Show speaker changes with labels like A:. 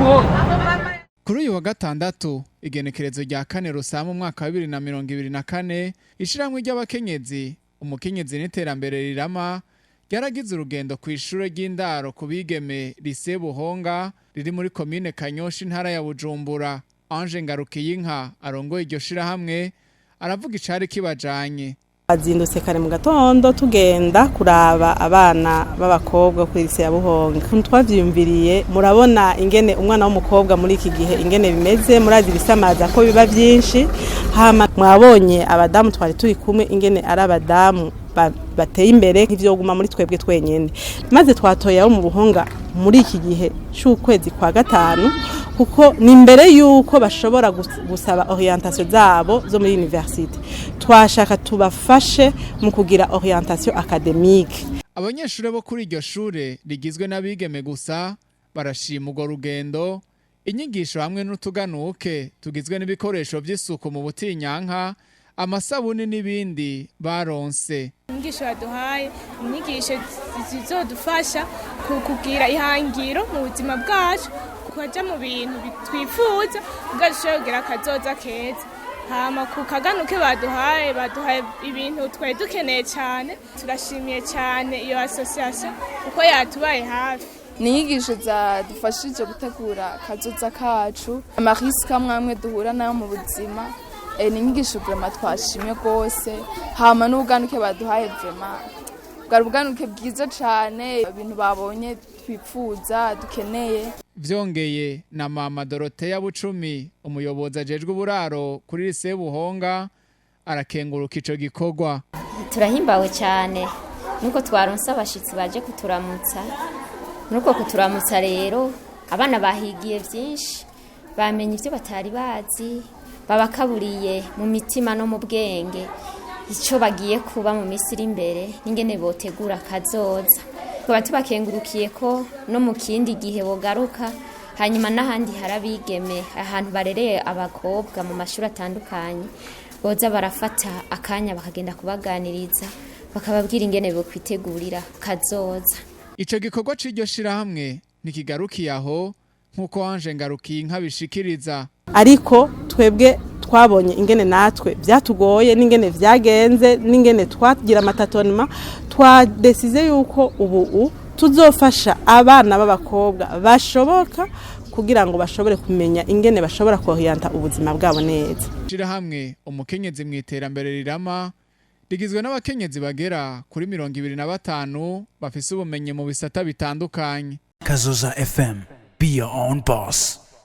A: Buhonga.
B: Kuri uyu wa gatandatu, igenekerezo rya 4 Rusama umwaka wa 2024, ishiramwe ry'abakenyezi, umukenyezi n'iterambere rirama, ryaragize urugendo ku ishure ry'indaro ku bigeme, Lycée Buhonga, riri muri komine Kanyosha, intara ya Bujumbura. Ange Ngarukiyinka arongoye iryo shirahamwe aravuga icari kibajanye.
C: Azindutse kare mu gatondo tugenda kuraba abana b'abakobwa kuri lycée ya Buhonga. Twavyiyumviriye, murabona ingene umwana w'umukobwa muri iki gihe ingene bimeze, murazi ibisamaza ko biba vyinshi. Hama mwabonye abadamu twari turi kumwe ingene ari abadamu bateye imbere, nk'ivyoguma muri twebwe twenyene. Maze twatoye abo mu Buhonga muri iki gihe c'ukwezi kwa gatanu, kuko ni mbere yuko bashobora gusaba orientation zabo zo muri université. Twashaka tubafashe mu kugira orientation académique.
B: Abanyeshure bo kuri iryo shure rigizwe n'abigeme gusa barashima urwo rugendo, inyigisho hamwe n'utuganuke tugizwe n'ibikoresho vy'isuku mu butinyanka, amasabuni n'ibindi baronse.
D: Inyigisho baduhaye, inyigisho zizodufasha kugira ihangiro mu buzima bwacu, kuja mu bintu twifuza kugira dushobore kugira akazoza keza. Hama ku kaganuke baduhaye, baduhaye ibintu twari dukeneye cyane. Turashimiye cyane iyo association kuko yatubaye hafi.
E: Ni inyigisho zadufashije gutegura akazoza kacu, ama risques amwe amwe duhura nayo mu buzima. Ni inyigisho vraiment twashimye rwose. Hama n'ubuganuke baduhaye, vraiment bwari ubuganuke bwiza cane, ibintu babonye twipfuza, dukeneye.
B: Vyongeye na mama Dorothea Bucumi, umuyobozi ajejwe uburaro kuri Lycée Buhonga, arakenguruka ico gikorwa.
F: Turahimbawe cyane nuko twaronse abashitsi baje kuturamutsa. Nuko kuturamutsa rero, abana bahigiye byinshi, bamenye ibyo batari bazi, babakaburiye mu mitima no mu bwenge icyo bagiye kuba mu minsi iri imbere n'ingene botegura kazoza. Tukaba tubakengurukiye ko no mu kindi gihe bogaruka, hanyuma n'ahandi hari abigeme, ahantu barereye abakobwa mu mashuri atandukanye, boza barafata akanya bakagenda kubaganiriza, bakababwira ingene bokwitegurira kazoza.
B: Ico gikorwa c'iryo shirahamwe ntikigarukiye aho, nk'uko Ange Ngarukiyinka bishikiriza.
C: Ariko twebwe twabonye ingene natwe byatugoye, n'ingene vyagenze, n'ingene twagira ama tâtonnements, twadesize yuko ubu tuzofasha abana b'abakobwa bashoboka kugira ngo bashobore kumenya ingene bashobora koriyanta ubuzima bwabo neza.
B: Shirahamwe umukenyezi mu iterambere rirama rigizwe n'abakenyezi bagera kuri 25 bafise ubumenyi mu bisata bitandukanye.
G: Kazoza FM. Be your own boss.